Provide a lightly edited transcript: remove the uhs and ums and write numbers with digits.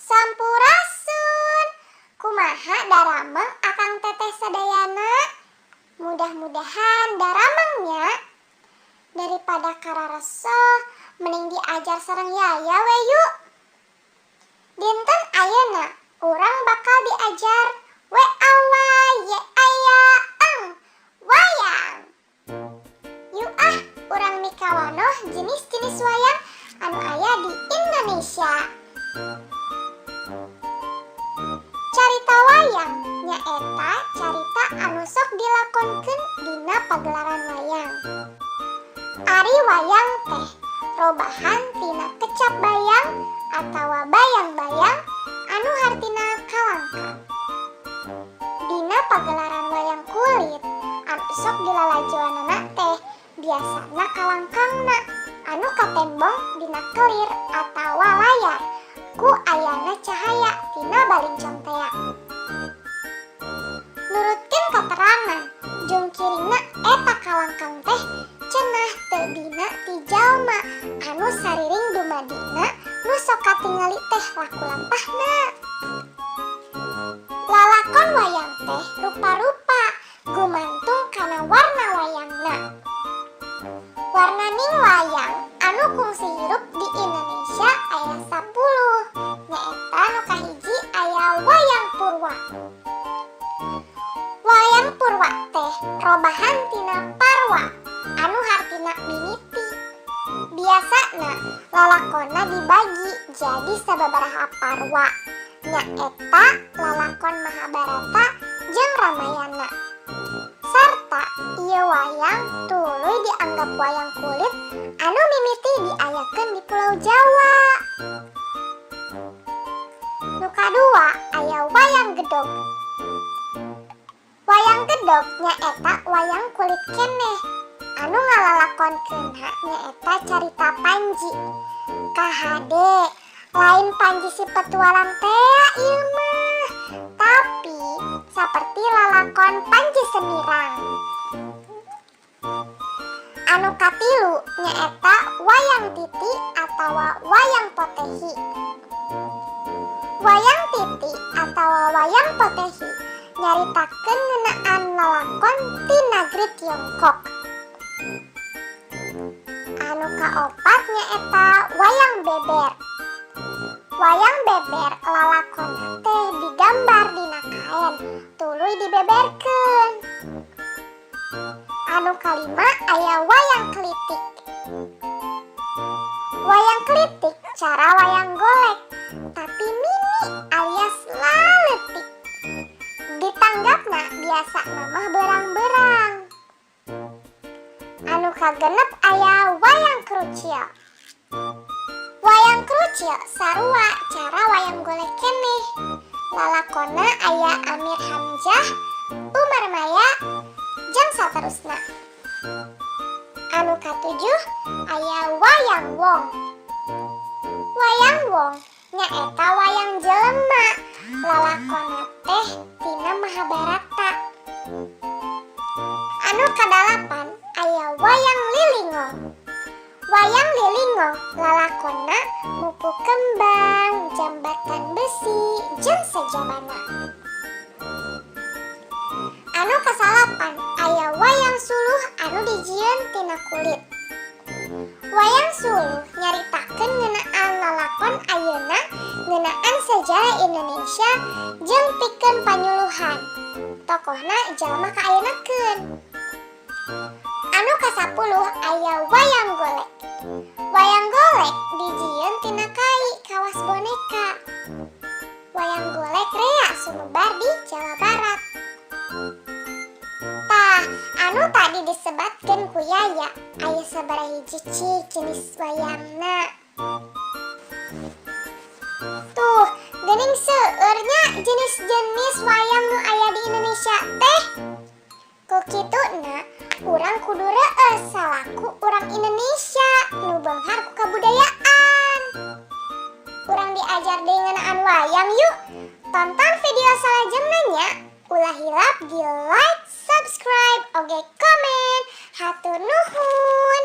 Sampurasun. Kumaha daramang akang teteh sadayana? Mudah-mudahan daramang nya. Daripada karareseh, mending diajar sareng Yaya we yuk. Dinten ayeuna urang bakal diajar W A Y A eng, wayang. Yuk ah, urang mikawanoh jenis-jenis wayang anu aya di Indonesia. Carita wayang nyaeta carita anu sok dilakonkeun dina pagelaran wayang. Ari wayang teh robahan tina kecap bayang atawa bayang-bayang anu hartina kalangkang. Dina pagelaran wayang kulit anu sok dilalajoanana teh biasana kalangkangna anu katembong dina kelir atawa layar ku ayana cahaya tina balincong tea. Nurutkeun katerangan jungkiringna, eta kalangkang teh cenah teu bina ti jalma anu sariring dumadina nu sok katingali teh laku lampahna. Lalakon wayang teh rupa-rupa gumantung kana warna wayangna. Warnaning wayang anu kungsi hirup di Indonesia aya 10, nyaeta nu kahiji aya wayang purwa. Wayang purwa teh robahan tina parwa anu hartina mimiti. Biasana lalakonna dibagi jadi sababaraha parwa, nyaeta lalakon Mahabharata jeung Ramayana. Sarta ieu wayang tuluy dianggap wayang kulit anu mimiti diayakeun di Pulau Jawa. Nu kadua aya wayang gedog. Wayang gedog nyaeta wayang kulit keneh anu ngalalakonkeunna nyaeta carita Panji. Kahade, lain Panji si petualang tea ieu mah, tapi saperti lalakon Panji Semirang. Anu katilu nyaeta wayang titi atawa wayang potehi. Wayang titi atawa wayang potehi nyaritakeun ngeunaan lalakon ti nagri Tiongkok. Anu kaopat nyaeta wayang beber. Wayang beber lalakonna teh digambar dina kaen tuluy dibeberkeun. Anu kalima aya wayang klitik. Wayang klitik cara wayang golek, tapi mini alias laletik. Ditanggapna biasana mah berang-berang. Anu kagenep aya wayang krucil. Wayang krucil sarua cara wayang golek keneh. Lalakonna aya Amir Hamzah, Umar Maya, jeung saterusna. Anu katujuh aya wayang wong. Wayang wong nyaeta wayang jelema, lalakonna teh tina Mahabharata. Anu kadalapan aya wayang lilingong. Wayang lilingong lalakonna mupu kembang, jambatan besi, jeung sajabana. Anu kasalapan aya wayang suluh anu dijieun tina kulit. Wayang suluh nyaritakeun ngeunaan lalakon ayeuna ngeunaan sejarah Indonesia jeung pikeun panyuluhan. Tokohna jalma kaayeunakeun. Anu kasapuluh aya wayang golek. Wayang golek dijieun tina kai kawas boneka. Wayang golek rea sumebar di Jawa Barat. Tah, anu tadi disebatkeun ku Yaya aya sabaraha hiji cik jenis wayangna. Tuh, geuning seueur nya jenis-jenis wayang nu aya di Indonesia teh. Ku kituna urang kudu reueus salaku urang Indonesia nu beunghar ku kabudayaan. Urang diajar deui ngeunaan wayang yuk. Tonton video salajengna nya. Ulah hilap di like, subscribe, oge komen. Hatur nuhun.